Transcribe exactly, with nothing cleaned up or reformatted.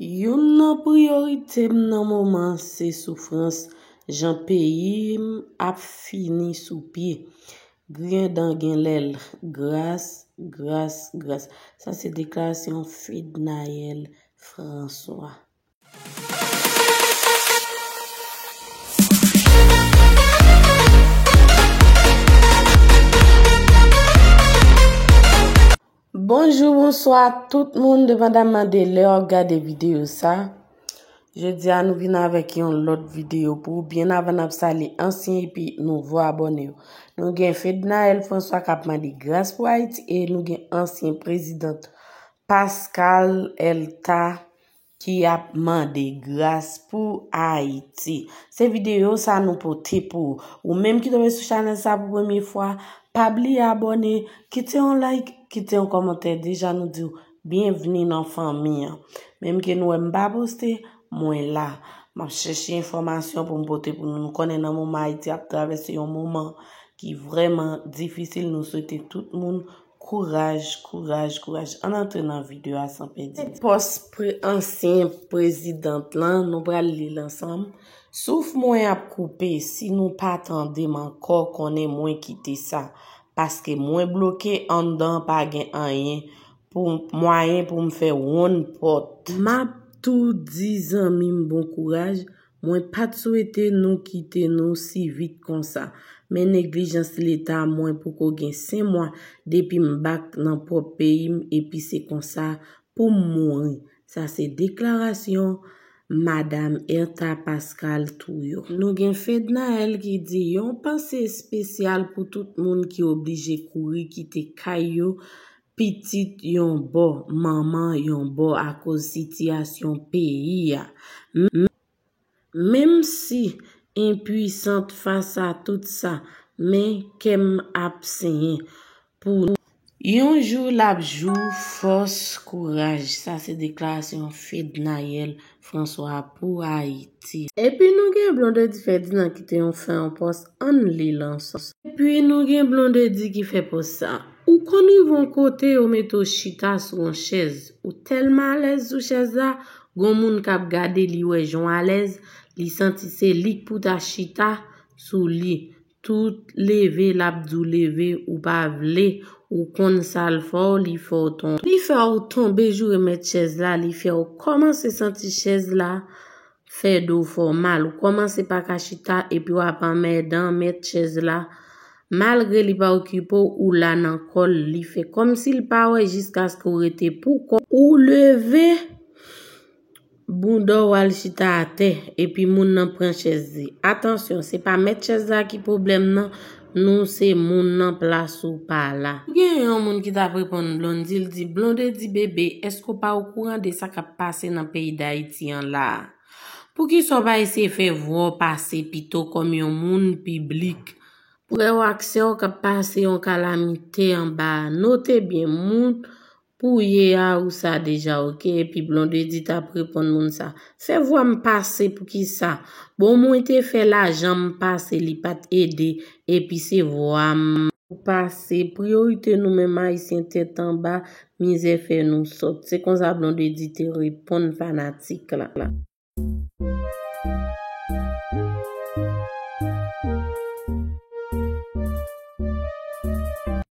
Youn nan priyorite m nan moman se soufrans, jan peyi m ap fini sou pye. Griyen dan gen lè l. Gras, gras, gras. Sa se deklarasyon Fednaelle François. Bonjou, bonswa tout moun, depandamman de lè w ap gade videyo sa. Jodi a nou vin avèk yon lòt videyo pou ou. Byen avan n ap salye ansyen epi nouvo abòne yo. Nou gen Fednaelle François k ap mande gras pou Ayiti e nou gen ansyen prezidant Pascal Elta ki ap mande gras pou Ayiti. Se videyo sa nou pote pou ou. Ou menm ki tonbe sou chanèl sa pou premye fwa, pa bliye abòne, kite yon like, kite yon kòmantè. Deja nou di w byenvni nan fanmi an. Menm ke nou wè m pa poste, mwen la. M ap chèche enfòmasyon pou m pote pou nou. Nou konnen nan moman Ayiti ap travèse yon moman ki vrèman difisil. Nou swete tout moun kouraj, kouraj, kouraj. Ann antre nan videyo a san pèdi tan. Pòs pre-, ansyen prezidant lan, nou pral li l ansanm. Souf mwen ap koupe, si nou pa tande m ankò, konnen mwen kite sa. Paske mwen bloke anndan, pa gen anyen pou, mwayen pou m fè wonn pòt. M ap tou di zanmi m bon kouraj, mwen pa t swete nou kite nou si vit konsa. Men neglijans Leta, mwen poko gen senk mwa depi m bak nan pwòp peyi m epi se konsa pou m mouri. Sa se deklarasyon Madam Ertha Pascal Trouillot. Nou gen Fednaelle ki di yon panse espesyal pou tout moun ki oblije kouri kite kay yo, pitit yon bò, manman yon bò akoz sitiyasyon peyi a. M-, menm si enpwisant fas a tout sa, men kè m ap senyen pou yon jou l ap jou, fòs, kouraj. Sa se deklarasyon Fednaelle François pou Ayiti. Epi nou gen Blondedy Ferdinand ki te yon fè yon pòs, ann li l ansanm. Epi nou gen Blondedy ki fè pòs sa. Ou konn rive yon kote, yo mete w chita sou yon chèz. Ou tèlman alèz sou chèz la, gon moun k ap gade li wè jan w alèz, li santi se li k pou ta chita sou li. Tout leve, l ap di w leve, ou pa vle, ou konn sa l fè w, li fè w tonbe. Li fè w tonbe joure mèt chèz la, li fè w kòmanse santi chèz la fè do w fè w mal. Ou kòmanse pa ka chita epi w ap anmèdan mèt chèz la. Malgre li pa okipe w, ou la nan kò l, li fè kòmsi l pa wè jiskaske w rete pou kò w. Ou leve, bounda w al chita atè, epi moun nan pran chèz li. Atansyon, se pa mèt chèz la ki pwoblèm nan, nou se moun nan, plas ou pa la. Gen yon moun ki t ap reponn Blondedy, l di, Blondedy bebe, èske w pa okouran de sa k ap pase nan peyi Dayiti an la a? Poukisa w pa eseye fè vwa w pase pito kòm yon moun piblik? Frè w ak sè w k ap pase yon kalamite anba a. Note byen, moun pou w ye a, ou sa deja, oke? Epi Blondedy t ap reponn moun sa. Fè vwa m pase poukisa? Bon, mwen te fè lajan m pase, li pa t ede, epi se vwa m. Ou pase, priyorite nou menm Ayisyen tèt anba, mizè fè nou sòt. Se konsa Blondedy te reponn fanatik la.